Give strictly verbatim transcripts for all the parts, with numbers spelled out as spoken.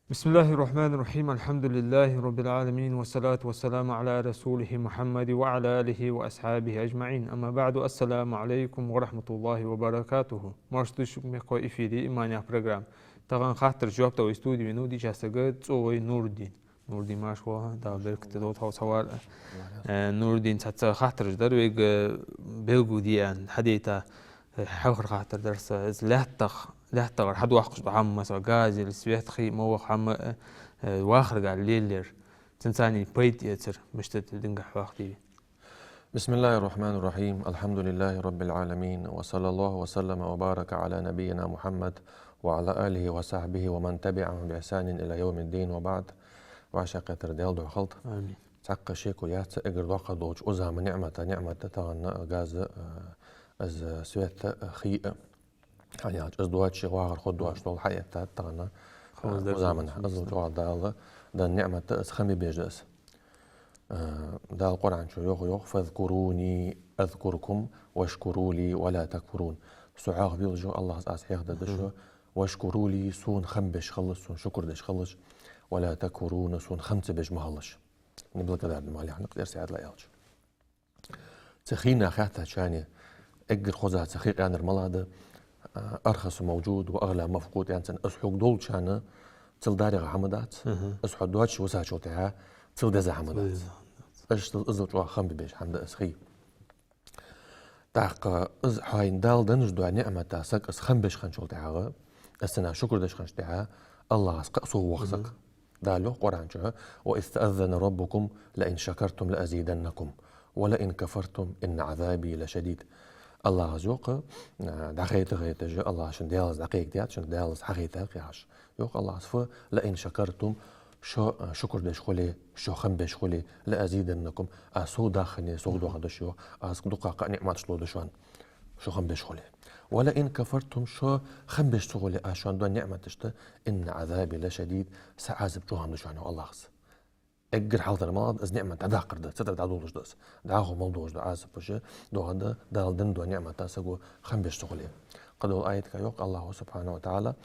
بسم الله الرحمن الرحيم. الحمد لله رب العالمين، والصلاة والسلام على رسوله محمد وعلى آله وأصحابه أجمعين. أما بعد، السلام عليكم ورحمة الله وبركاته. Марша дувц шо, мехкахой, эфире «Иман» яха программа. Тахан хаттарашта жоп дала вай студе венав дийша саг ЦӀогӀай Нурдин. Нурдин, марша воагӀалва, Дала беркате долда хьо цхьавар. Э, Нурдин, цхьацца хаттараш дар вайга белгалде аьнна хьадайта. Э, хьалхара хаттар дар са: из лаьттах, лаьттагара хьадоаккхаш дола хӀама, масала, газ или свет, хий, мовлах хӀама, э, вахаргахьа лелаяр, цунца пайда эцар мишта да, дингахьа вахийта. بسم الله الرحمن الرحيم. الحمد لله رب العالمين. وصلى الله وسلم وبارك على نبينا محمد وعلى آله وصحبه ومن تبعهم بإحسان إلى يوم الدين وبعد. ВӀашагӀкхетар Даьла духьа хилда. Амин. Цхьаккха шеко яц, эггара доккха долча укх заман ниӀмата ниӀмат да тахан газ а, из свет а, хий а. ХӀана аьлча из доацаш вахар хургдоацаш дола хьаэттад тахан. Хоза дар. Укх заман из чӀоагӀа Дала даь ниӀмат да, из хам бе беза да из. Э, Дала Къуръан чу йоах, йоах: «فاذكروني أذكركم واشكروا لي ولا تكفرون». Со хьоахаве, йоах АллахӀа, аз хьоахадергда шо. «واشكروا لي», сона хам беш хилалаш, сона шукр деш хилалаш. «ولا تكفرون», сона хам ца беш ма хилалаш. Неблагодарный ма хилалаш, никъ тӀера саьдла аьлча. Цу хийна хаьттача, эггара хоза цу хий къаьнара малагӀа да, а, «أرخص موجود وأغلى مفقود» аьнна цунна. Из хьога долча хана цул деррига хӀама дац, из хьо доацаш висачул тӀехьагӀа цул деза хӀама дац. Цул деза хӀама дац. Иштта иззал чӀоагӀа хам бе беза хӀама да из хий. ТӀаккха из хьайна Дала денна дола ниӀмата саг из хам беш хинначул тӀехьагӀа, из цунна шукр деш хинначул тӀехьагӀа, АллахӀа из кхы а соввоаккх саг. Дала йоах Къуръан чу: «وإذ تأذن ربكم لئن شكرتم لأزيدنكم ولئن كفرتم إن عذابي لشديد». АллахӀа йоах, а, дӀахайта-хайташ, АллахӀа шун Даьлаца дӀакхайкадаьд, шун Даьлаца хьахайтад яхаш. Йоах АллахӀа: «فلئن شكرتم», шо, а, шукр деш хуле, шо хам беш хуле, «لأزيدنكم», аз сов даххане, сов доаккхаргда шоана, аз дукха кхы а ниӀматаш лургда шоана, шо хам беш хуле. «ولئن كفرتم», шо хам беш ца хуле аз шоана дола ниӀматашта, «إن عذابي لشديد», са Ӏазап чӀоагӀа да шоана, йоах АллахӀа. Эггара хьалхара малагӀа да, из ниӀмат дӀадаккхар да, цу тӀара дӀадолалуш да из. ДӀахо мел долаш дола Ӏазапаш доагӀаргда, Дала денна дола ниӀмата саго хам беш ца хуле. Кхыдолча аятага йоах АллахӀа سبحانه وتعالى: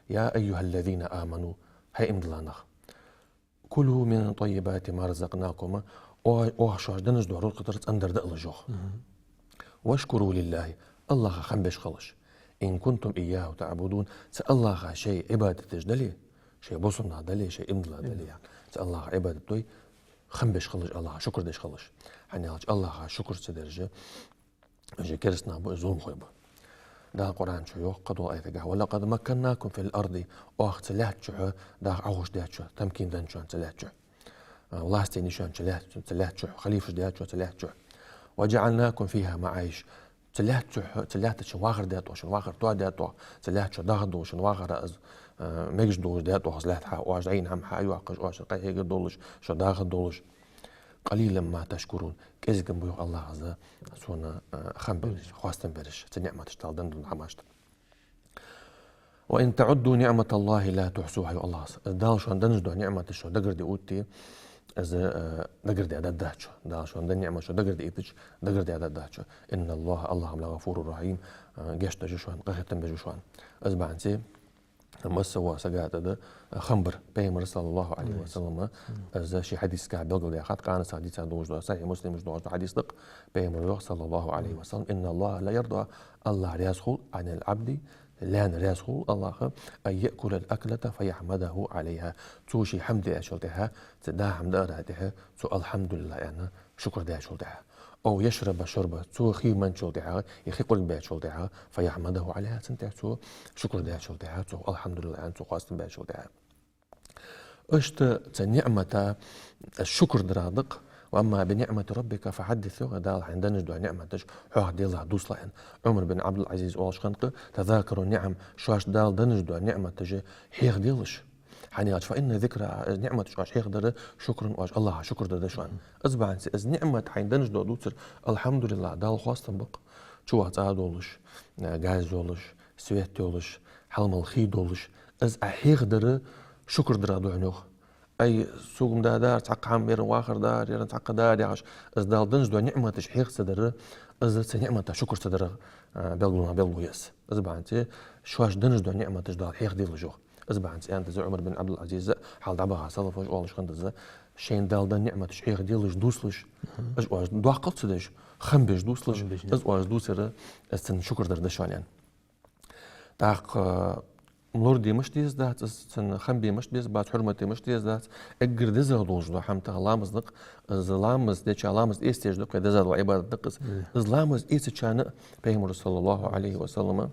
«يا أيها الذين آمنوا», хӀай иман дилла нах, «كلوا من طيبات ما رزقناكم», оаха, оаха шоашта денна дола рузкъа тӀара цӀендар даалаш, йоах. «واشكروا لله», АллахӀа хам беш хилалаш. «إن كنتم إياه تعبدون», цу АллахӀа шоай Ӏибадат деш дале, шоай бусалба нах дале, шоай иман дилла дале, цу АллахӀа Ӏибадат дой, хам беш хилалаш, АллахӀа шукр деш хилалаш. ХӀана аьлча АллахӀа шукр ца дераш, уж кераста нах ба, уж зуламхой ба. Дала Къуръан чу йоах кхыдолча аятага: «ولقد مكناكم في الأرض», оаха цу лаьтта чу даха Ӏохайшадаьд шо, тамкин даьд шоана цу лаьтта чу. А, власть еннай шоана цу лаьтта, цу лаьтта чу, халифаш даьд шо цу лаьтта чу. «وجعلناكم فيها معايش». Цу лаьтта чу, цу лаьтта чу вахар даьд оаха, шун вахар тоадаьд оаха, цу лаьтта чу даха долаш, шун вахара из, а, мегаш долаш даьд оаха из лаьтта хьа, оаш дӀайийна хӀама хьа а йоаккхаш, оаш къахьега долаш, шо даха долаш. «قليلا ما تشكرون», кӀезига ба, йоах АллахӀа, сона, а, хам бераш, хоастам бераш, цу ниӀматашта, Дала денна дола хӀамашта. «وإن تعدوا نعمة الله لا تحصوها», йоах АллахӀа. Дала шоана денна дола ниӀматаш шо дагарде оттае, из, а, дагарде дергдац шо. Дала шоана денна ниӀмат шо дагарде оттача, дагарде дергдац шо. «إن الله», АллахӀ ма لغفور رحيم, а, гешт деш ва шоана, къахетам беш ва шоана. Из бахьанце масса вола сага тӀа да хам бар. Пайхамара, صلى الله عليه وسلم, из ший хьадисага белгалдаьхад, къаьнас дийца долаш да, Сахьихь Муслима чу долаш да хьадис да-кх. Пайхамара йоах, صلى الله عليه وسلم: «إن الله ليرضى», АллахӀ раьза хул, «عن العبد», лайна раьза хул АллахӀ, «أن يأكل الأكلة فيحمده عليها», цо ший хӀама даьчул тӀехьагӀа, цо даь хӀама даарах тӀехьа, цо «الحمد لله» аьнна, шукр даьчул тӀехьагӀа. «أو يشرب الشربة», цо хий менначул тӀехьагӀа, е хий кӀоргбаьчул тӀехьагӀа, «فيحمده عليها», цунна тӀехьа цо шукр даьчул тӀехьагӀа, цо «الحمد لله» аьнна, цо хоастам баьчул тӀехьагӀа. Иштта цу ниӀмата шукр дарах да-кх. «وأما بنعمة ربك فحدث», йоах, Дала хьайна денна дола ниӀматаш хьоахаделахь, дувцалахь аьнна. Ӏумар бин Ӏабдул-Ӏазиза оалаш хиннад-кх: «تذاكروا النعم», шоашта Дала денна дола ниӀматаш хьехаделаш. ХӀана аьлча, «فإن الذكرى», из ниӀматаш оаш хьехадар, «شكر», оаш АллахӀа шукр дар да шоана. Из бахьанце из ниӀмат хьайна денна дола дувцар, «الحمد لله», Дала хоастам ба-кх. Чуваха цӀа долаш, газ йолаш, свет йолаш, хьалмала хий долаш, из Ӏа хьехадар шукр дара да хьона, йоах. Ай, сога-м да дар, цхьаккха хӀама, ер-м вахар дар, ер-м цхьаккха дар яхаш, из Дала денна дола ниӀматаш хьеха ца дар, из цу ниӀмата шукр ца дарах, а, белгало, белгало я из. Из бахьанца шоаш денна дола ниӀматаш Дала хьехаделаш, йоах. Из бахьанца аьннад из Ӏумар бин Ӏабдул-Ӏазиза, хьалха дӀабаха салафаша оалаш хиннад из, шоашта Дала денна ниӀматаш хьехаделаш дувцалаш, уж оаш доккхал ца деш, хам беш дувцалаш, хам беш, из оаш дувцар, из цун шукр дар да шоана, аьнна. ТӀаккха лораде мишта дезац из, цунна хам бе мишта беза бац, хьурмат де мишта дезац, эггара дезагӀа долаш дола хӀама тахан ламаз да-кх, из ламаз деча ламаз эцадеш да-кх, дезагӀа дола Ӏибадат да-кх из. Из ламаз эцачарна Пайхамара, саллаллахӀу Ӏалайхи ва саллама,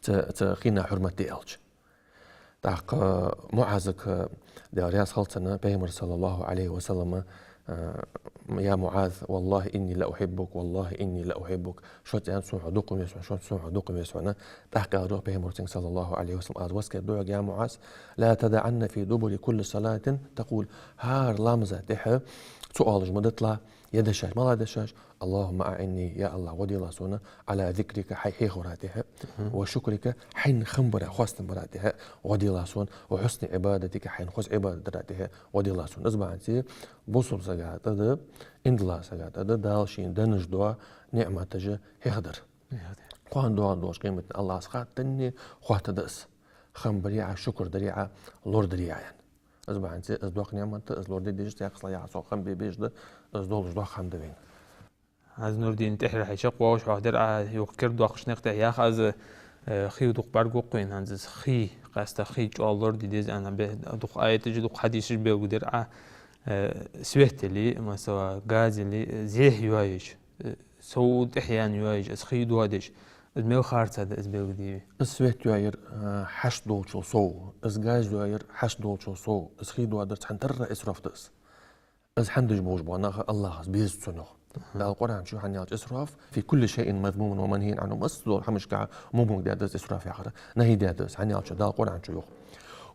цу, цу хина хьурмат де аьлча. ТӀаккха МуӀазага, Даьла раьза хилва цунна, Пайхамара, саллаллахӀу Ӏалайхи ва саллама, а, «يا معاذ، والله إني لأحبك، والله إني لأحبك». Шоца, аьннад, сона хьо дукха веза хьона, шоца, сона хьо дукха веза хьона. ТӀаккха аьлар, йоах, Пайхамара цунга, саллаллахӀу Ӏалайхи ва саллам: «Аз васкет ду хьога, я МуӀаз, لا تدعن في دبر كل صلاة تقول». ХӀара ламаза тӀехьа ца оалаш ма диталахь, е дешаш, мала дешаш: «اللهم أعني», я АллахӀ, гӀо делахь сона, «على ذكرك», хьай хьехавара тӀехьа, «وشكرك», хьайна хам бара, хоастам бара тӀехьа гӀо делахь сона, «وحسن عبادتك», хьайна хоза Ӏибадат дара тӀехьа гӀо делахь сона. Из бахьанца бусалба сага тӀа да, ийман дилла сага тӀа да Дала шийна денна дола ниӀматаш хьехадар. Кхоана доагӀаш долча къематдийнахьа АллахӀа хаттараш хоаттаргда из: хам барий Ӏа, шукр дарий Ӏа, лорадарий Ӏа, аьнна. Из бахьанца из доккха ниӀмат да, из лораде дезаш да, цхьаькхаза яхар, со хам бе безаш да, из долаш доккха хӀама да вайна. Аз, Нурдин, тӀехьара хьай чакхвоалаш хьоахадир Ӏа, юха кердадоаккхаш наькъа тӀа яха аз, э, хий дукха бӀаргагу-кх вайна, хӀанз из хий, къаьстта хий чӀоагӀа лораде деза аьнна, бе-, дукха аяташ, дукха хьадисаш белгалдир Ӏа, э, свет яле, масала, газ яле, зехьа йоаеш, э, сов тӀехьа яьнна йоаеш, из хий доадеш, из мел харца да, из белгалде вай? Из свет йоаяр, э, хьашт долчул сов, из газ йоаяр хьашт долчул сов, из хий доадар цхьан тарра исраф да из. Из хӀама деш болаш бола нах АллахӀаца беза цунах. Дала Къуръан чу хӀана аьлча исраф: «في كل شيء مذموم ومنهي عنه». Массадолча хӀамашка мо-, мо даьд из исраф яхар, нахӀи даьд из. ХӀана аьлча Дала Къуръан чу йоах: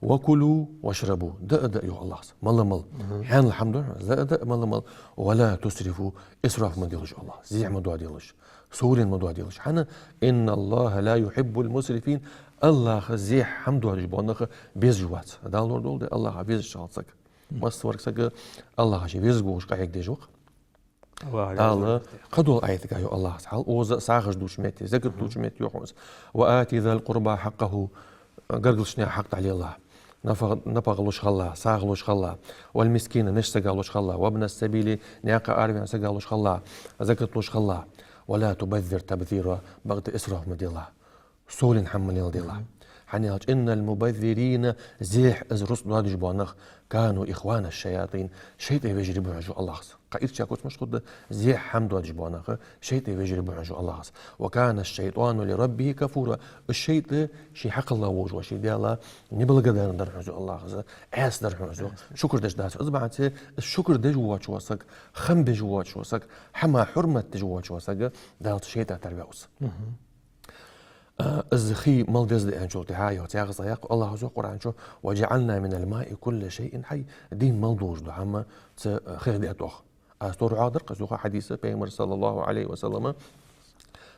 «وكلوا واشربوا». Даа, даа, йоах АллахӀаца. Мала, мала. Хьанал хӀама да, даа, даа, мала, мала. «ولا تسرفوا». Исраф ма делаш, АллахӀ. Зехьа ма доаделаш. Совденна ма доаделаш. ХӀана? «إن الله لا يحب المسرفين». АллахӀ зехьа хӀама доадеш бола нах безаш вац. Дала лорадолда АллахӀа везаш хилча саг. Массаварг саг АллахӀа ше везаш волаш къахьега дезаш ва-кх. Дала кхыдолча аятага йоах АллахӀаца хьал, укхаза сагӀаш дувцача метте, закат дувцача метте йоах хьона из: «وآت ذا القربى حقه». Гаргарча наьха хьакъ дӀалелахь. Напагӏа, напагӏа луш хилалахь, сагӏа луш хилалахь. «والمسكين», мешача сага луш хилалахь. «وابن السبيل», наькъа араваьннача сага луш хилалахь, закат луш хилалахь. «ولا تبذر تبذيرا», бакъда исраф ма делахь. Совденна хӀама ма леладелахь. ХӀана аьлча: «إن المبذرين», зехьа из рузкъа доадеш бола нах, «كانوا إخوان الشياطين», шайтӀай вежарий ба хьона, йоах АллахӀаца. Кхы а ирча куц мишта хургда: зехьа хӀама доадеш бола нах шайтӀай вежарий ба хьона, йоах АллахӀаца. «وكان الشيطان لربه كفورا». Из шайтӀа ший хьакхелла волаш вола ший Даьлага неблагодарный дар хьона, йоах АллахӀаца, Ӏаьса дар хьона, йоах. Шукр деш дац. Из бахьанца из шукр деш воацаш вола саг, хам беш воацаш вола саг, хӀаман хьурмат деш воацаш вола саг Даллаца шайтӀа тарваьв из. А, из хий мала деза да аьнначул тӀехьагӀа, йоах, цхьаькхаза яхар, АллахӀа йоах Къуръан чу: «وجعلنا من الماء كل شيء حي». Дийна мала долаш дола хӀама цу, а, хих даьд оаха. Аз тора хьоахадир-кх из, йоах, хьадис, Пайхамара, саллаллахӀу Ӏалайхи ва саллама,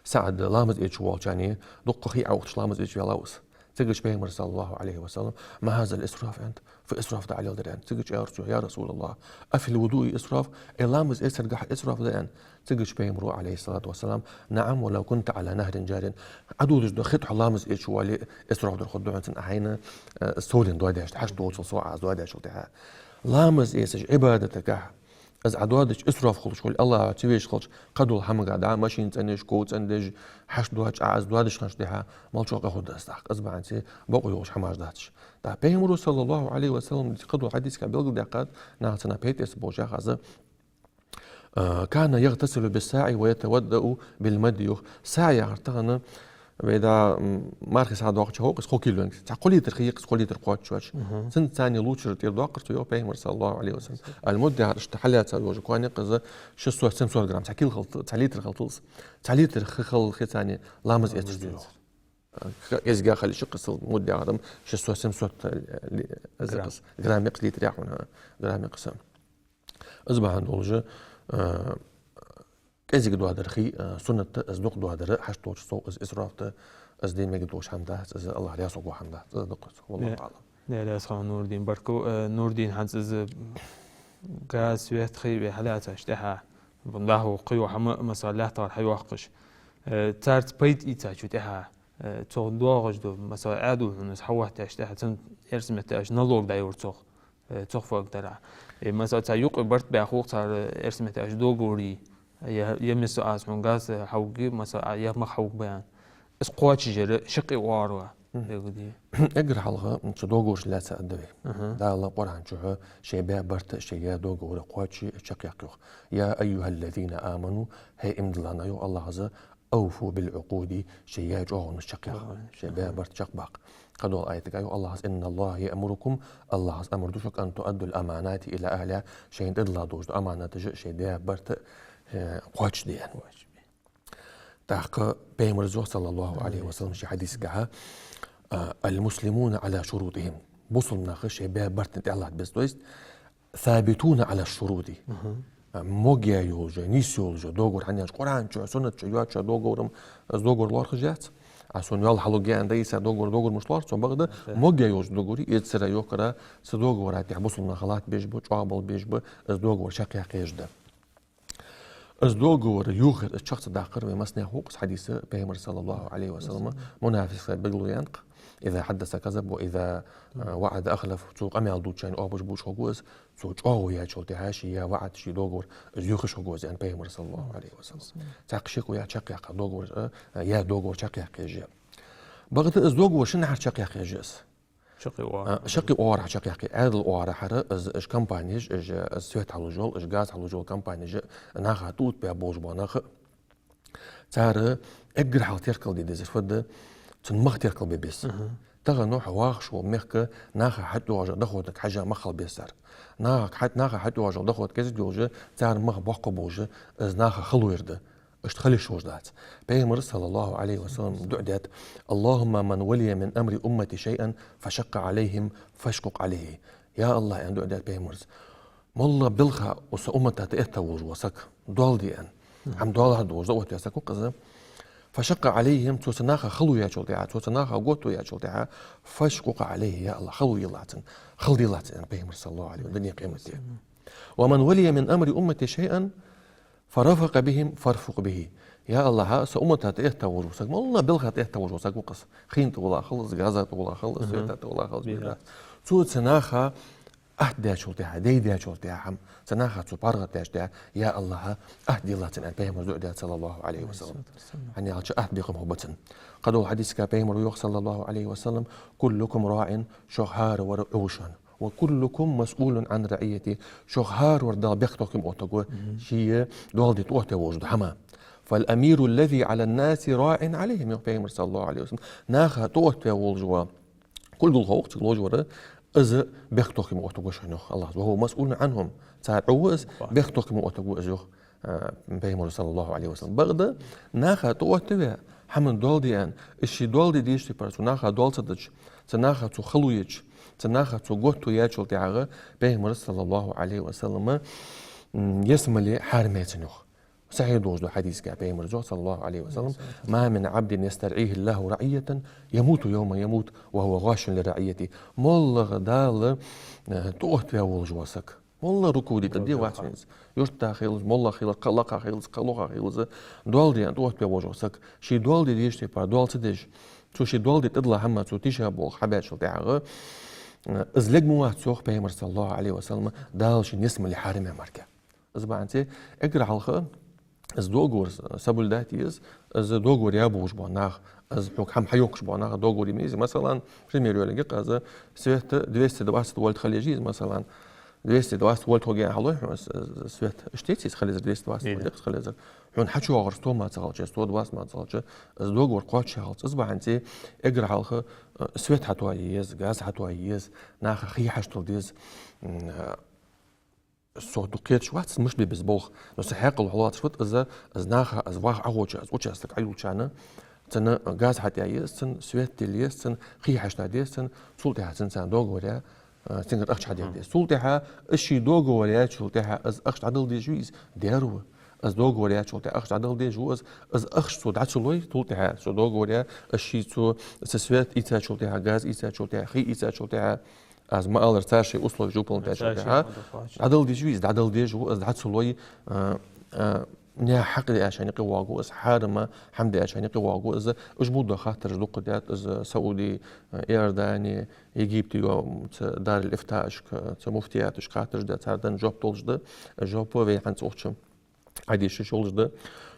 СаӀд ламаз эцаш волча хана, дукха хий Ӏоухаш ламаз эцаш ваьлла ва из. Цигача Пайхамара, саллаллахӀу Ӏалайхи ва саллам: «ما هذا الإسراف», аьннад. «Фу исраф да Ӏа леладер?» аьннад. Цигача аьлар цо: «يا رسول الله، أفي الوضوء إسراف؟» Э, ламаз эцаргахьа исраф да аьннад. Цигача Пайхамара, Ӏалайхи ссалату вассалам: «نعم، ولو كنت على نهر جار». Ӏододаш дола хи тӀа хьо ламаз эцаш вале, исраф дар хургда хьона цунна, Ӏа хьайна, э, совденна доадеш, хьашт долчул сов Ӏа из доадечул тӀехьагӀа. Ламаз эцаш, Ӏибадатагахьа из Ӏа доадеш исраф хулаш хуле, АллахӀа ца везаш хилча, кхыдолча хӀамагахьа дӀа, машин цӀендеш, ков цӀендеш, хьашт доадеш, Ӏа из доадеш хинначул тӀехьагӀа мала чӀоагӀа къа хургда из тӀаккха. Из бахьанца бокъо йолаш хӀамаш дац уж. ТӀаккха Пайхамара, саллаллахӀу Ӏалайхи ва саллам, кхыдолча хьадисагахьа белгалдаьккхад, наха цунах пайда эца болча хана из: «كان يغتسل بالصاع ويتوضأ بالمد», йоах. СаӀ яхар тахан вай да, м, мархий сахьат доаккхача хьокхаш кхо кило, цхьа кхо литр хий я-кх из, кхо литр кхоачаш. Цунца цхьана лучше тӀера доаккхар цо, йоах, Пайхамара, саллаллахӀу Ӏалайхи ва саллам. Ал-мудд яхар иштта хьалаьца йолаш я, кхоана я-кх из, шестьсот-семьсот грамм, цхьа кило хилац, цхьа литр хилац. Цхьа литр хи хилла хи цани ламаз эцар цо, йоах. Кӏезига хила йиш я-кх из, мудд яхар-м шестьсот-семьсот ли-, из я-кх из, грамм я-кх из, литр яхар хьона, грамм я-кх из. Из бахьан долаш, а, кӀезига доадар хий, э, суннат да, из дукха доадар хьашт долча сов, из исраф да, из де мегаш дола хӀама дац, из АллахӀ раьза вола хӀама дац, из да-кх из. Валлаху аӀлам. Даьла раьза хилва, Нурдин. Баркал, э, Нурдин, хӀанз из газ, свет, хий вай хьалаьцача тӀехьа, дӀахо кхыйола хӀама, масала, лаьттагӀара хьайоаккхаш, э, царца пайда ийцачул тӀехьа, э, цох доагӀаш да, масала, Ӏаьдал хьона из хьаоттаьча тӀехьа, цун эрсий меттала аьлча налог дӀайора цох, э, цох фу эггара. Э, масала, цар юкъе барт баьхача, цар, э, эрсий меттала аьлча договор, я, я миса аз хьона газ, э, хьавугий, масала, а, я мах хьавугба аьнна. Из кхоачашъяр шаккхе оагӀорахьа. Мгм. Дагадий? Эггара хьалха цу договораш лаьца аргда вай. Аха. Дала Къуръан чу шоай баь барт, шоай яь договор кхоачашъе, чакхъяккха йоах. يا أيها الذين آمنوا, хӀай иман дилла нах, йоах АллахӀа, أوفوا بالعقود, шоай яь чӀоагӀонаш чакхъяккха. ЧӀоагӀонаш. Шоай баь барт чакхбаккха. Кхыдолча аятагахь йоах АллахӀа: إن الله يأمركم, АллахӀа амар ду шуга, أن تؤدوا الأمانات إلى أهلها, шоашта тӀадилла долаш дола аманаташ, шоай даь барт, э, кхоачашде аьнна. ТӀаккха Пайхамара йоах, صلى الله عليه وسلم, ший хьадисагахь, а, المسلمون على شروطهم. Бусалба нах шоай баь барта тӀа латтабеза, то есть ثابتون على الشروط. Мгм. А, могаяь йолаш, нийса йолаш договор, хӀана аьлча Къуръан чу, суннат чу йоацача договорам, из договор лоархӀаш яц. А сона йоал хьалуге аьнна, дӀаийца договор, договор мишта лоархӀ цо, бакъда, могаяь йолаш договор, эццара йоккхара, цу договора тӀа бусалба нах латтабеш ба, чӀоагӀа болх беш ба, из договор чакхъяккха езаш да. Из договор йохаяр, из чакх ца даккхар вай массанех хов-кх, из хьадис Пайхамара, صلى الله عليه وسلم, мунафикъ саг билгало яьннай-кх: إذا حدث كذب وإذا, а, وعد أخلف. Цо къамаьл дувцача хана оапаш бувцаш хургва из, цо чӀоагӀо яьчул тӀехьа ший яь ваӀад, ший договор из йохаеш хургва из, аьннад Пайхамара, صلى الله عليه وسلم. Цхьаккха шеко яц чакхъяккха договор, а, яь договор чакхъяккха езаш. Бакъда из договор шин хьара чакхъяккха езаш я из. Шаккхе оагӀорахьа. А, шаккхе оагӀорахьа чакхъяккха. Ӏаьдала оагӀорахьара из, уж компанеш, уж, уж свет хьалуш йола, уж газ хьалуш йола компанеш, наха тӀаоттаваь болаш бола нах. Цар эггара хьалха теркалде дезар фуд, цун мах теркалбе беза. Мгм. Тахан хьо вахаш волча мехка наха хьатӀадоагӀаш дола доходага хьежжа мах хила беза цар. Наха хьат-, наха хьатӀадоагӀаш дола доход кӀезига йолаш, цар мах боккха болаш, из наха хало яр да. Иштта хила йиш йолаш дац. Пайхамара, صلى الله عليه وسلم, дуӀа даьд: اللهم من ولي من أمر أمتي شيئا فشق عليهم فاشقق عليه. Я АллахӀ, аьнна, дуӀа даьд Пайхамара, моллагӀа балха са уммата тӀаэтта волаш вола саг, доал де аьнна, хӀама доалахьа долаш, дӀаоттаваь саг ва-кх из, فشق عليهم, цо цу наха хало яьчул тӀехьа, цо цу наха готто яьчул тӀехьа, فاشقق عليه, я АллахӀ, хало елахь цунна, хала делахь цунна, аьннад Пайхамара, صلى الله عليه وسلم, дунен, къематден. ومن ولي من أمر أمتي شيئا فرفق بهم فارفق به. Я АллахӀ, са уммата тӀаэтта волаш вола саг, моллагӀа балха тӀаэтта волаш вола саг ва-кх из, хина тӀа вола хилва из, газа тӀа вола хилва из, света тӀа вола хилва из, бакъда, цо цу наха атта даьчул тӀехьа, дайдаьчул тӀехьа хӀама, цу наха цо паргӀата даьчул тӀехьа, я АллахӀ, атта делахь цунна, аьнна, Пайхамара дуӀа даьд, صلى الله عليه وسلم. عليه الصلاة والسلام. ХӀана аьлча атта бекхам хургба цунна. Кхыдолча хьадисагахь Пайхамара йоах, صلى الله عليه وسلم: كلكم راع, шух хӀаравар Ӏу ва шоана. وكلكم مسؤول عن رعيته. Шух хӀаравар Дала бехктокхаме оттаргва, мгм, ший доал де тӀаоттаваь волаш дола хӀама. فالأمير الذي على الناس راع عليهم, йоах Пайхамара, صلى الله عليه وسلم. Наха тӀаоттаваь волаш вола кулгалхо ва-кх, цига ловш вар, из бехктокхаме оттаргва шоана, йоах АллахӀа. وهو مسؤول عنهم. Цар Ӏу ва из, бехктокхаме оттаргва из, йоах, а, Пайхамара, صلى الله عليه وسلم. Бакъда, наха тӀаоттаваь, хӀаман доал де аьнна, из ший доал де дезача тайпара цо наха доал ца дича, цу наха цо хало еча, цу наха цо готто яьчул тӀехьагӀа Пайхамара, صلى الله عليه وسلم, м, ялсмале хьарам яьй цунна, йоах. Сахьихь долаш долча хьадисагахь Пайхамара йоах, صلى الله عليه وسلم: ما من عبد يسترعيه الله رعية يموت يوم يموت وهو غاش لرعيته. МоллагӀа Дала, э, тӀаоттаваь волаш вола саг, моллагӀа руководитель де вац вайна из. Юрта хилац, моллагӀа хилац, кхы лакха хилац, кхы лоха хилац, доал де аьнна тӀаоттаваь волаш вола саг, ший доал де дезача тайпара доал ца деш, цо ший доал де тӀадилла хӀама цо тийша болх хьабаьчул тӀехьагӀа, э, из лерг ма вац, йоах Пайхамара, صلى الله عليه وسلم, Дала шийна ялсмале хьарам яь мара. Из бахьанце эггара хьалха из договор соблюдать е еза, из договор яь болаш бола нах, из хьога хӀама хьайоаккхаш бола нах договор е еза. Масала, пример йоалаергья-кх аз, свет двести двадцать вольт хила еза из, масала, двести двадцать вольт хургья аьнна хьалой хьона, с-, с-, свет, иштта яций из хила езар, двести двадцать вольт яций из хила езар. Хьона хьачуоагӀар сто мара ца хилча, сто двадцать мара ца хилча, из договор кхоачаш хилац. Из бахьанце эггара хьалха, э, свет хьатоае еза, газ хьатоае еза, наха хий хьаштдала деза, м, э, Со дукха кхеташ вац, мишта бе беза болх. Но са хьаькъал хьалоацаш ва-кх из, из наха, из ваха Ӏоховча, из участок Ӏойолчарна, цунна газ хьатӀаяь еза, цунна свет дилла еза, цунна хий хьаштда деза, цунна, цул тӀехьа цунца договор яь, а, цунгара ахча хьаде деза. Цул тӀехьа, из ший договор яьчул тӀехьа, из ахча дӀадала дезаш вий из? Дер ва. Из договор яьчул тӀехьагӀа ахча дӀадала дезаш ва из, из ахча цо дӀа ца лой, цул тӀехьагӀа цо договор яь, из ший цо, цу свет ийцачул тӀехьагӀа, газ ийцачул тӀехьагӀа, хий ийцачул тӀехьагӀа, аз ма аллара, цар шоай условеш выполнять яьчул тӀехьагӀа, дӀадала дезаш ва из, дӀадала дезаш ва из, дӀа ца лой, а, а, наьха хьакъ деш хьайна юкъе воагӀа ва из, хьарама хӀама деш хьайна юкъе воагӀа ва из, уж мо дола хаттараш дукха даьд из Сауди, а, Иордани, Египте, цу Даруль-Ифташка, цу муфтияташка хаттараш даьд, цар денна жоп долаш да, жоп вай хӀанз укх чу Ӏадийша йиш йолаш да.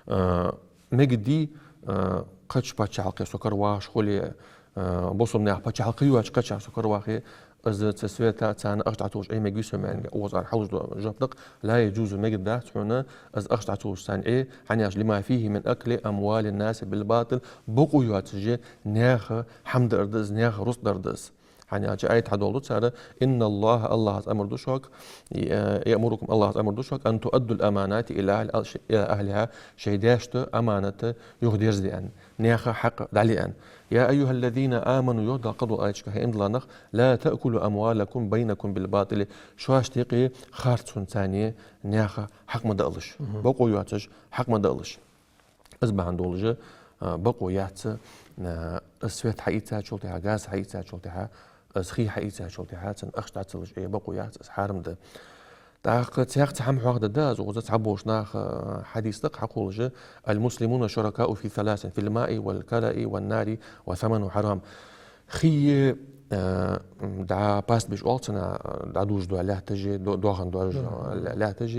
А, мегаргдий, а, кхыча паччахьалкхе со кара вахаш хуле, а, бусалба наьха паччахьалкхе йоацача кхычахьа со кара вахе, из цу света царна ахча дӀатуллаш Ӏе мегаргвий со маьнга? Укхаза ара хьалуш дола жоп да-кх: لا يجوز, мегаргдац хьона из ахча дӀатуллаш царна Ӏе, хӀана аьлча لما فيه من أكل أموال الناس بالباطل, бокъо йоацаш наьха хӀама дар да из, наьха рузкъа дар да из. ХӀана аьлча аят хьадоаладу цар: إن الله, АллахӀа амар ду шуга, э, يأمركم, АллахӀа амар ду шуга, أن تؤدوا الأمانات إلى أهل-، إلى أهلها, шоай даьшта аманат юхадерзаде аьнна, наьха хьакъ дӀале аьнна. يا أيها الذين آمنوا, йоах Дала кхыдолча аяташка, хӀай иман дилла нах, لا تأكلوا أموالكم بينكم بالباطل, шоашта юкъе харцонца наьха хьакъ ма даалаш, бокъо йоацаш хьакъ ма даалаш. Из бахьан долаш, а, бокъо яц, а, из свет хьаийцачул тӀехьагӀа, газ хьаийцачул тӀехьагӀа, из хий хьаийцачул тӀехьагӀа, цунна ахча дӀа ца луш Ӏе бокъо яц, из хьарам да. ТӀаккха цхьаькха цхьа хӀама хьоахадаьд аз, укхаза цхьаболча наха, а, хьадис да-кх хьакхоллаш: المسلمون شركاء في ثلاث: في الماء والكلأ والنار، والثمن حرام. Хий, а, м, дӀа пастбищ оал цунах, а, дӀадужаш дола лаьтташ, до-, доахан доажаш дола лаьтташ,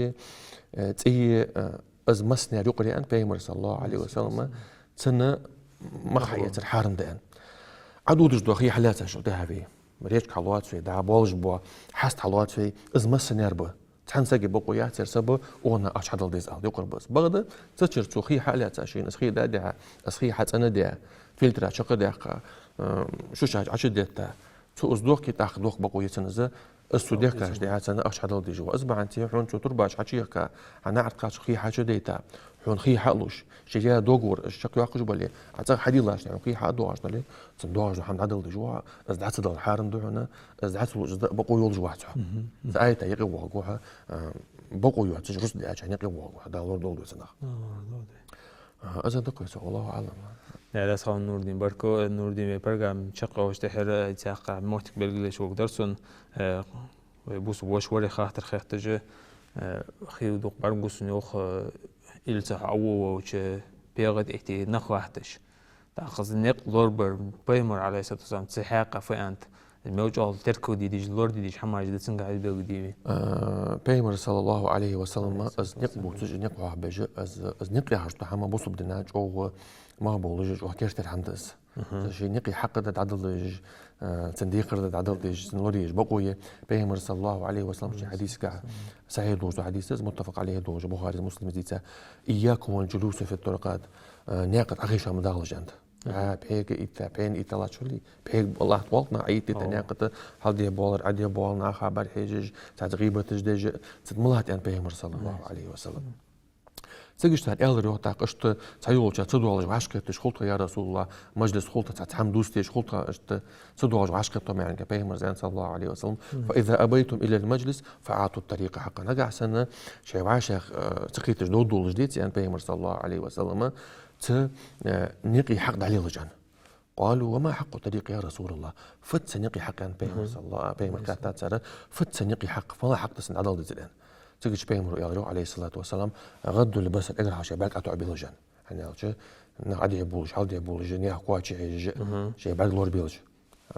э, цӀий, а, из массане юкъера я аьннад Пайхамара, صلى الله عليه وسلم, цунна мах хьаэцар хьарам да аьнна. Ӏадодаш дола хий хьалаьцачул тӀехьагӀа вай, речка хьалоац вай, дӀа болаш бола хьаст хьалоац вай, из массане ба. Цхьан сага бокъо яц ер, са ба, укханна ахча хьадала деза ала, юкъера ба из. Бакъда цу чура цо хий хьалаьца шийна, из хий дӀадихьа, из хий хьацӀенадаь, фильтра чакхдаьккха, м, шушаш Ӏочудетта, цо из дохке, тӀаккха дохка бокъо я цунна из, из цо дехкачул тӀехьагӀа цунна ахча хьадала дезаш ва. Из бахьанца хьона цо турбаш хьачуехка, хьа наӀарга кхаччалца хий хьачудайта, хьона хий хьалуш, шоай яь договор чакхйоаккхаш бале, Ӏа цӀагӀа хьадийллача хьона хий хьадоагӀаш дале, цунна доагӀаш дола хӀама дӀадала дезаш ва хьо, из дӀа ца далар хьарам да хьона, из дӀа ца луш, из бокъо йолаш вац хьо. Цу аята юкъе воагӀаргва хьо, а, бокъо йоацаш, рузкъа деш хьайна юкъе воагӀаргва хьо, Дала лорадолда вай цунах. А, из да-кх вай цох, والله أعلم. Даьла раьза хилва, Нурдин, баркал. Нурдин, вай программа чакхйоалаш тӀехьара цхьаькха моттиг белгалъеш варгдар сона, э, вай бусалба воша варе хаттар хетташ, э, хий дукха бӀаргагу сона, йоах, э, илли цхьа Ӏовоалача пегӀа тӀа тӀехьа нах латташ. ТӀаккха из никъ лорабар Пайхамара, عليه الصلاة والسلام, цу хьакъехьа фу аьннад, мел чӀоагӀа теркалде дезаш, лораде дезаш хӀамаш да цунга хьабелгалдеш? А, Пайхамара, صلى الله عليه وسلم, из никъ бувцаш, никъ хьоахабеш, из, из никъ яхаш дола хӀама бусалба дина чӀоагӀа мах болаш, чӀоагӀа керттера хӀама да из. Цу ший никъий хьакъ да дӀадала дезаш, а, цун декхар да дӀадала дезаш, цунна лораеш бокъо я. Пайхамара, صلى الله عليه وسلم, ший хьадисагахьа, сахьихь долаш дола хьадис да из, متفق عليه долаш, Бухарес, Муслимас дийца: إياكم والجلوس في الطرقات, а, наькъа тӀа Ӏохайша ма дахалаш аьннад. А, пхьегаш итта, пхьена итта латташ хуле, пхьегаш латта гӀолла нах Ӏоиттийта наькъа тӀа, хьалдехьа боалар, Ӏодехьа боалар, наха бӀарахьежаш, цхьацца гӀийбаташ деш, цунна ма латта аьннад Пайхамара, صلى الله عليه وسلم. Цига иштта аьлар йоах тӀаккха, иштта цхьайолча ца доалаш вӀашагӀкхеташ хул тхо, يا رسول الله, мажлис хул тха, цхьацца хӀама дувца дезаш хул тха, иштта ца доалаш вӀашагӀкхетт ма аьннад Пайхамара, صلى الله عليه وسلم. فإذا أبيتم إلى المجلس فأعطوا الطريق حقه. Нагахьа санна шоай вӀашагӀ, э, ца кхеташ довргдолаш деце, аьннад Пайхамара, صلى الله عليه وسلم, цу, э, никъий хьакъ дӀалелаш аьнна. قالوا: وما حق الطريق يا رسول الله؟ Фуд цу никъий хьакъ, аьннад Пайхамара, صلى الله, Пайхамарага хаьттад цар, фуд цу никъий хьакъ, фу хьакъ да цунна дӀадала дезар аьнна. Цига Пайхамара аьлар йоах, عليه الصلاة والسلام: غض البصر, эггара хьалха шоай бӀарг ӀотоӀабелаш аьнна. ХӀана аьлча, нах Ӏодехьа болаш, хьалдехьа болаш, наьха коа чухьежаш, шоай бӀарг лорабелаш.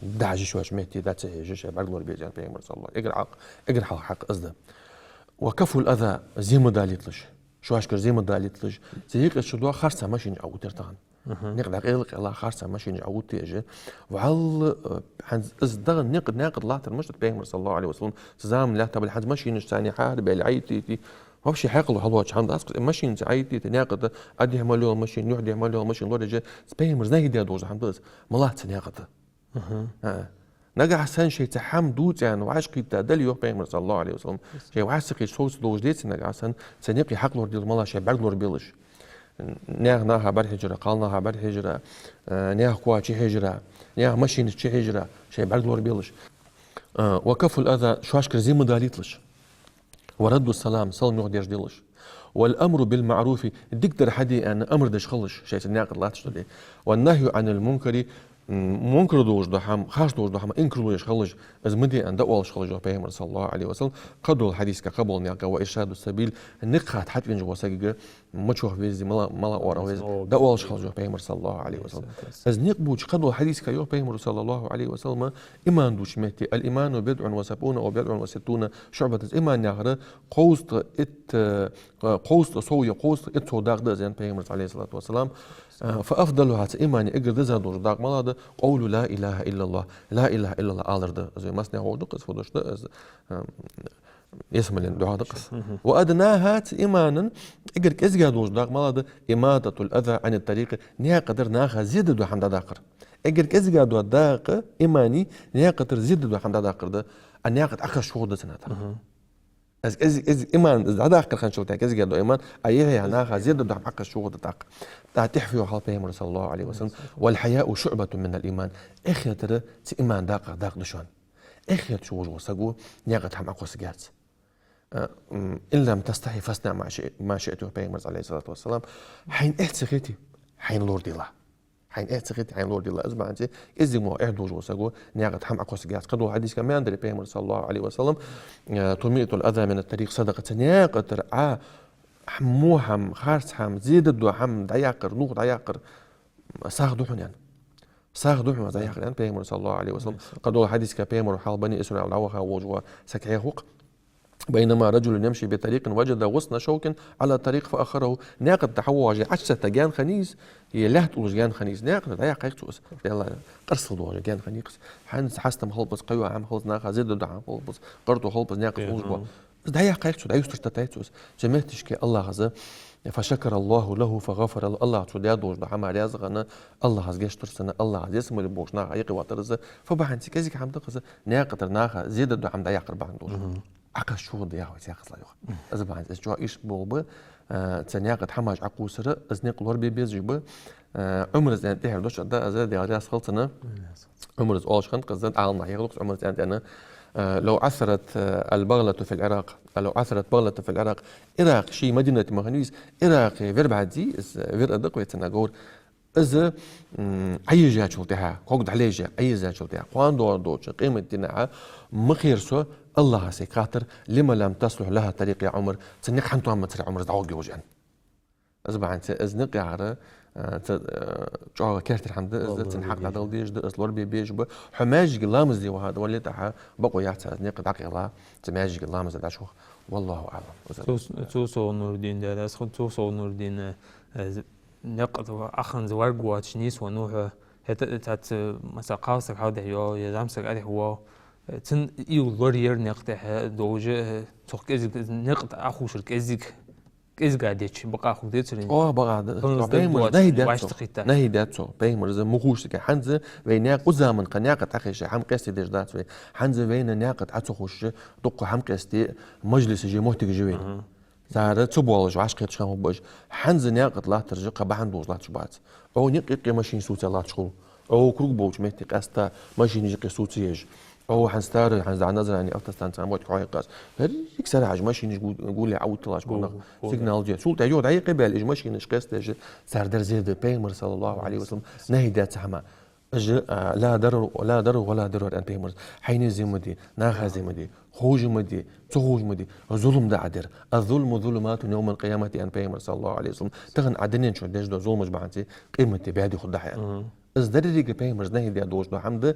ДӀахьежаш йоаца метте дӀа ца хьежаш, шоай бӀарг лорабелаш аьннад Пайхамара, صلى الله. Эггара хьалха, эггара хьалха хьакъ из да. وكف الأذى, зе ма далийталаш. Шоашкара зе ма далийталаш. Цу юкъе чудоагӀа харцахьа машинаш Ӏоувттар тахан. Никъ дӀакъайла-къайла харцахьа машинаш Ӏоувттаеш. ВаллахӀи, э, хӀанз из дагӀа никъ наькъа тӀа латтар мишта да, Пайхамар, صلى الله عليه وسلم, цу заман лаьтта бале, хӀанз машинаш царна хьарабаьле, Ӏоиттийте, вообще хьаькъал хьалоацаш хӀама дац, машинца Ӏоиттийте наькъа тӀа, Ӏодехьа мел йола машин, юхьдехьа мел йола машин лораеш, цу Пайхамара нахьи даь долаш хӀама да из, ма латт цу наькъа тӀа. А. Нагахьа санна шоай цхьа хӀама дувца аьнна вӀашагӀкхийтта дале, йоах Пайхамара, صلى الله عليه وسلم, шоай вӀашагӀкхеташ совца долаш деце, нагахьа санна цу никъий хьакъ лорадела ма латт, шоай бӀарг лорабелаш. Наьха наха бӀарахьежара, кхалнаха бӀарахьежара, э, наьха коа чухьежара, наьха машинаш чухьежара, шоай бӀарг лорабелаш. Э, وكف الأذى, шоашкара зе ма далийталаш. ورد السلام, салам юхадерзаделаш. والأمر بالمعروف, дикадар хьаде аьнна амр деш хилалаш, шоайца наькъа тӀа латташ дале. والنهي عن المنكر, м, мункар долаш дола хӀама, харц долаш дола хӀама инкарло еш хилалаш, из ма де аьнна дӀаоалаш хилалаш, йоах Пайхамара, صلى الله عليه وسلم. Кхыдолча хьадисага кхы бола наькъа: وإرشاد السبيل, никъ хатта хьатӀавенна вола саг, мича ваха веза, мала, мала оара веза, дӀаоалаш хилалаш, йоах Пайхамара, صلى الله عليه وسلم. Из никъ бувцаш кхыдолча хьадисага йоах Пайхамара, صلى الله عليه وسلم, иман дувцача метте: الإيمان بضع وسبعون أو بضع وستون شعبة, из иман яхар кховзткъа итт, кховзткъа сов е кховзткъа итт сов дакъа да из, аьннад Пайхамара, عليه الصلاة والسلام. А, فأفضلها, цу имана эггара дезагӀа дола дакъа малагӀа да? قول لا إله إلا الله, لا إله إلا الله алар да. Из вай массанена ховш да-кх из, фу дош да из, а, ялсмален духьа да-кх из. Мгм. وأدناها, цу имана эггара кӀезига дола дакъа малагӀа да? إماطة الأذى عن الطريق, наькъа тӀара наха зе дергдола хӀама дӀадаккхар. Эггара кӀезига дола дакъа имана наькъа тӀара зе дергдола хӀама дӀадаккхар да, а наькъа тӀа Ӏокхаьчача хургда цунах тӀаккха. Мгм. Из, из, из иман, из дӀадаккхар хинначул тӀехьа кӀезига дола иман, а яхьа наха зе дергдола хӀама Ӏокхаьчача хургда тӀаккха. ТӀаккха тӀехьа фу йоах хьал Пайхамара, صلى الله عليه وسلم: والحياء شعبة من الإيمان. Эххетар цу имана дакъах дакъа да шоана. Эххеташ волаш вола саго наькъа тӀа хӀама Ӏокхоссаргьяц. А, м, إن لم تستح فاصنع ما شئ-, ما شئت, йоах Пайхамара, عليه الصلاة والسلام. Хьайна эхь ца хете, хьайна лорадела. Хьайна эхь ца хете, хьайна лорадела. Из бахьанца кӀезига мо эхь долаш вола саго наькъа тӀа хӀама Ӏокхоссаргьяц. Кхыдола хьадисага ма аьннадарий Пайхамара, صلى الله عليه وسلم, э, تميط الأذى من الطريق صدقة, цу наькъа тӀара Ӏа хӀама, во хӀама, харц хӀама, зе дергдола хӀама дӀаяккхар, нух дӀаяккхар сагӀа да хьона, аьнна. СагӀа да хьона дӀаяккхар, аьннад Пайхамара, صلى الله عليه وسلم. Кхыдола хьадисага Пайхамара хьал Бани Исраил дӀаваха волаш вола саг хьоахаву-кх: بينما رجل يمشي بطريق وجد غصن شوك على طريق فأخره. Наькъа тӀа хьавоагӀаш, Ӏочу сетта гаьна хиннай из, е лаьтта уллаш гаьна хиннай из, наькъа тӀа дӀаяккхай-кх цо из. Даьла, къарсал доагӀаш гаьна хиннай-кх из. ХӀанз хьастам хилба из, кхыйола хӀама хилба из, наха зе дергдола хӀама хилба из, къарто хилба из, наькъа тӀа уллаш вола. Из дӀаяьккхай-кх цо, дӀаюстартаттай цо из. Цу моттигашка АллахӀа из, فشكر الله له فغفر له, АллахӀа цо даь долаш дола хӀама раьза хинна, АллахӀа из гешт дир цунна, АллахӀа из ялсмале болча наха юкъе вахийтар из. Фу бахьанца кӀезига хӀама да-кх из, наькъа тӀара наха зе дергдола хӀама дӀаяккхар бахьан долаш. Мгм. Ӏокхаьчача хургда, яхаш ва из, яхаш ва из. Из бахьанца из чӀоагӀа иштта болх ба, а, цу наькъа тӀа хӀамаш Ӏокхоссар, из никъ лорабе безаш ба. А, Ӏумара из аьннад тӀехьара дош да из, Даьла раьза хилва цунна. Ӏумара из оалаш хиннад-кх из, Ӏаламнаха хьехаду-кх из Ӏумара из аьннад аьнна: لو عثرت البغلة في العراق، لو عثرت بغلة في العراق. Ӏиракъ ше Мадинате ма хиннавий из, Ӏиракъе вир бӀаргадий из, вир а да-кх вай цунах говр. Из, м, Ӏоежачул тӀехьагӀа, ког дӀалежа, Ӏоежачул тӀехьагӀа, кхоана доагӀаш долча къематдийнахьа ма кхер со, АллахӀа сайга хаттар: لم لم تصلح لها الطريق يا عمر؟ Цу никъа хӀана тоам бацар, Ӏумар, из дӀагӀоргйолаш, аьнна. Из бахьанца из никъ яхар, а, цу, а, чӀоагӀа керттера хӀама да из, цун хьакъ дӀадала дезаш да, из лорабе безаш ба. Хьо маьждиге ламаз де ваха вале тӀехьа, бокъо яц из никъ дӀакъайла, цу маьждиге ламаза дӀачух. والله أعلم. Цу-, Цусов Нурдин, Даьла раьза хилва, Цусов Нурдин, э, никъ тӀа Ӏохайна варг воацаш нийсвеннав хьо. ХӀаьта цхьацца, масала, кхалсаг хьалдехьа йоагӀа, е зӀамсаг арахьа воагӀа. Цун уйла лораяр никъ тӀа долаш, э, цох кӀезига, никъ тӀа Ӏохувшар кӀезига, кӀезига деча бакъахьа хургдецарий? О, бакъахьа да. Ханас Пайхамара нахьи даьд цох. Нахьи даьд цох. Пайхамара из ма хувш сага. ХӀанз вай наькъа, укх заман кхы наькъа тӀа Ӏохайша хӀама къестадеш дац вай. ХӀанз вайна наькъа тӀа Ӏо ца ховшаш, дукха хӀама къесте мажлисаш а, моттигаш а я вайна. Мгм. Цар цу боалаш вӀашагӀкхеташ хинна хургба уж. ХӀанз наькъа тӀа латтараш кхы бахьан долаш латташ бац. Ӏо никъ юкъе машина сувца латташ хул. Ӏо круг болча метте къаьстта машинаш юкъе сувца еш. Ӏо хӀанз тара, хӀанз дӀа Назране автостанце моттиг хьоахаьккхар. Деррига сарахьаш машинаш гу-, гуле Ӏоувтталаш хул нах. Сигнал де. Цул тӀехьа юха дӀаяьккхе баьле, уж машинаш къестаеш, цар дар зе да, Пайхамара, صلى الله عليه وسلم, нахьи даьд цу хӀаман. Уж, а, لا ضرر، لا ضرر ولا ضرار, аьннад Пайхамара. Хьайна зе ма де, наха зе ма де, ховш ма де, ца ховш ма де, зулам да Ӏа дер. الظلم ظلمات يوم القيامة, аьннад Пайхамара, صلى الله عليه وسلم. Тахан Ӏа дунен чу деш дола зуламаш бахьанца къематди баьде хургда хьа, аьнна. Мгм. Из деррига Пайхамара из нахьи даь долаш дола хӀама да,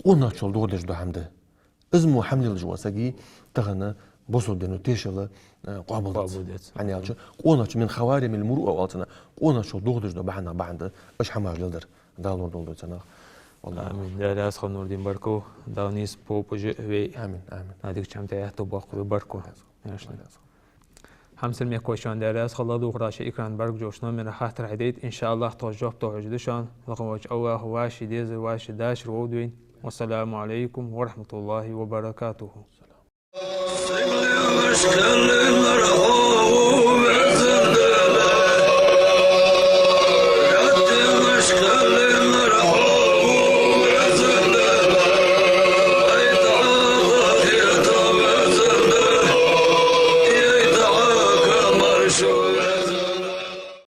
къонахчал дохадеш дола хӀама да. Из мо хӀама лелаш вола сага тахан бусалба дино тешал, э, къоабал дац. Къоабал дац. ХӀана аьлча, къонахчал من خوارم المروءة оал цунах, къонахчал дохадеш дола бахьанех бахьан да уж хӀамаш леладар. Дала лорадолда вай цунах. والله. Амин. Даьла раьза хилва, Нурдин, баркал. Дала нийсбе поппаж а вай. Амин, амин. Дикача хӀаман тӀа аьттув боаккхалба вай, баркал. Амин. Хьамсара мехкахой, шоана Даьла раьза хилва, ладувгӀараш, экрана бӀаргагуш номера хаттар хьадайта, иншааллахӀ, тхо жоп тохаргда шоана. Лакха волча АллахӀа вӀаши дезар, вӀаши дашар вовргда вайна. والسلام عليكم ورحمة الله وبركاته.